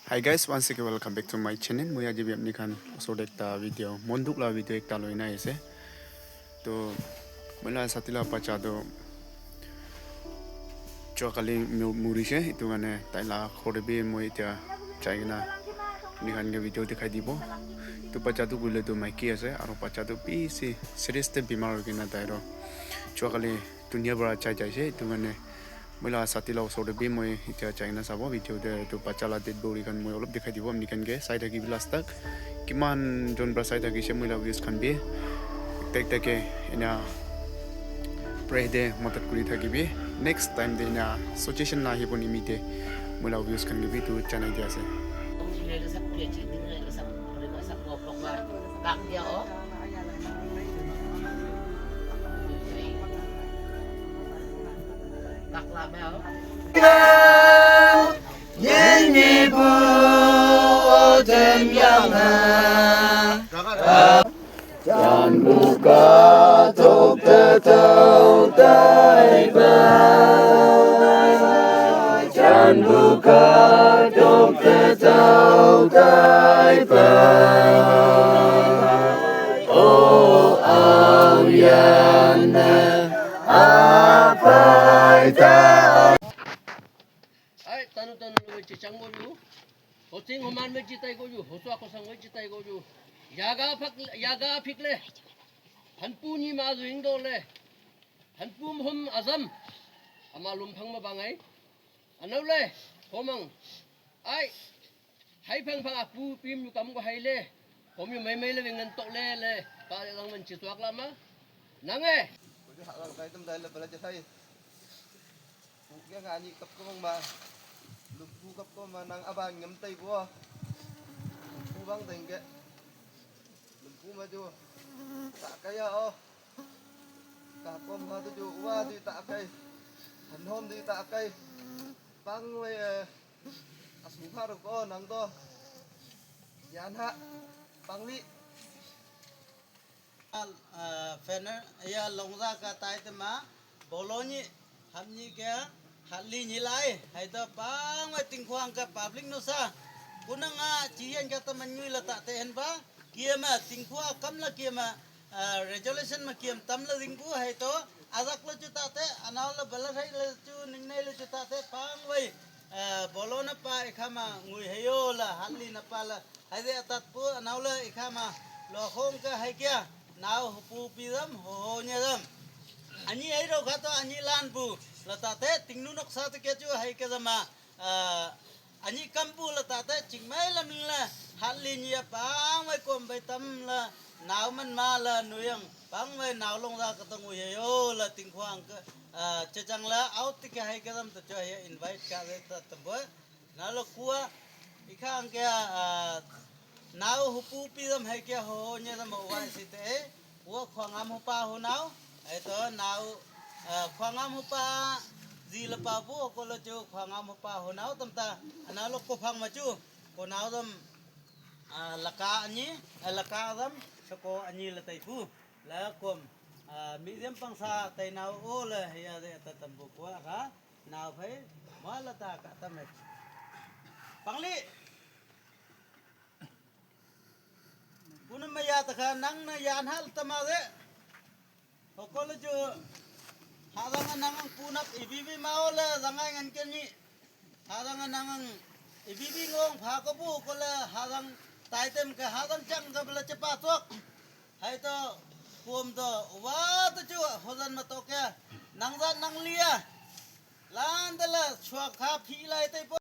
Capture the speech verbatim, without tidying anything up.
Hi guys, once again welcome back to my channel. Moi aji bi apni khan osor te ekta video, mon dukh la video ekta loi na ase. To moi la sati la bacha to chua kali mu- murishe, itu karne tai la ghor te bi moi etia jai kena apni khan ke video dikhai dibo. Itu bacha tu koile tu maiki ase, aro bacha tu bishi serious te bimar hoi kena tai ro chua kali dunia para jai jaise. Itu karne moi la sati la osor te bi moi etia jai kena sabo video te, itu bacha la dead body khan moi olop dikhai dibo apni khan ke. Sai thaki bi last tak kiman jon para sai thakise moi la views khan bi ekta ekta ke ena pray te madad kuri thakibi. Next time te ena suggestion na ahibo nimite moi la views khan ke bi tu janai di ase. Ai, tanu tanu lo chichang go ju. Hoching homan me chitai go ju. Hoswa kosang me chitai go ju. Yaga phak, yaga phik le. Hanpu ni ma zuing do le. Hanpu hom azam. Ama lum phang ma bangai. Anau le. Homang. Ai. Hai phang phang apu pim yu kam ko hai le. Hom yu mai mai le vengan tok le le. Ka le lang man chi tuak la ma. Nang e. Ko ju ha lang kai tum dai le bala je sai. Ku ke nga ni kap ko ma. Lum ku kap ko ma nang aban ngam tai ko. Lum ku bang deng ke. Lum ku ma ju. Ta ka ya o. Ka kom ha tu ju wa du ta kai. Han hom du ta kai. Pang we. Asu kha ro ko nang to. Yan ha. Pang li. Fener ya longza ka tai te ma boloni hamni ke hali ni lai hai to pang wai tingkhuang ka public no sa kunanga chiyan ka ta manyui la ta te hen ba kiema tingkhua kam la kiema resolution ma kiem tam la dingku hai to azak la chu ta te anau la bala hai la chu ningnai la chu ta te pang wai bolona pa ikhama ngui hayo la hali na pa la Haide atat pu anaula ikhama lo khong ka haikia nau hupu pidam ho ho nyadam. Ani hai ro khato ani lan pu lata te tingnu noksa te kechu hai ke zama ani kampu lata te chingmai lam la hali nya pang wai kom bai tam la nau man ma la nuyang pang wai nau long la ka tong wi yo la tingkhuang ka chechang la out ke hai ke zam ta cho hai invite ka le ta tam bo. Nalo kua ikhang ke nau hupu pi dam hai ke ho nye dam wa si te wa khwangam hupa ho nau ai to nau khwangam hupa ji la pa bu ko lo chu khwangam hupa ho nau tam ta nalo ko phang ma chu ko nau dam laka ani laka dam sako ani la tai pu la kom mi dam pang sa tai nau o la he ya de ta tam bu ko kha. Nau phai ma la ta ka ta me. Pangli. Kunam ma ya ta kha nang na yan hal ta ma de. Hokol ju. Ha dang nang ang punap ibi bi ma o la dang ai ngan ken ni. Ha dang nang ang ibi bi ngong pha ko bu ko la ha dang tai tem ka ha dang chang ka bla che pa tok. Hai to kuam to wa to chu hodan ma to kya nang za nang lia. Lan de la chua kha phi lai te po.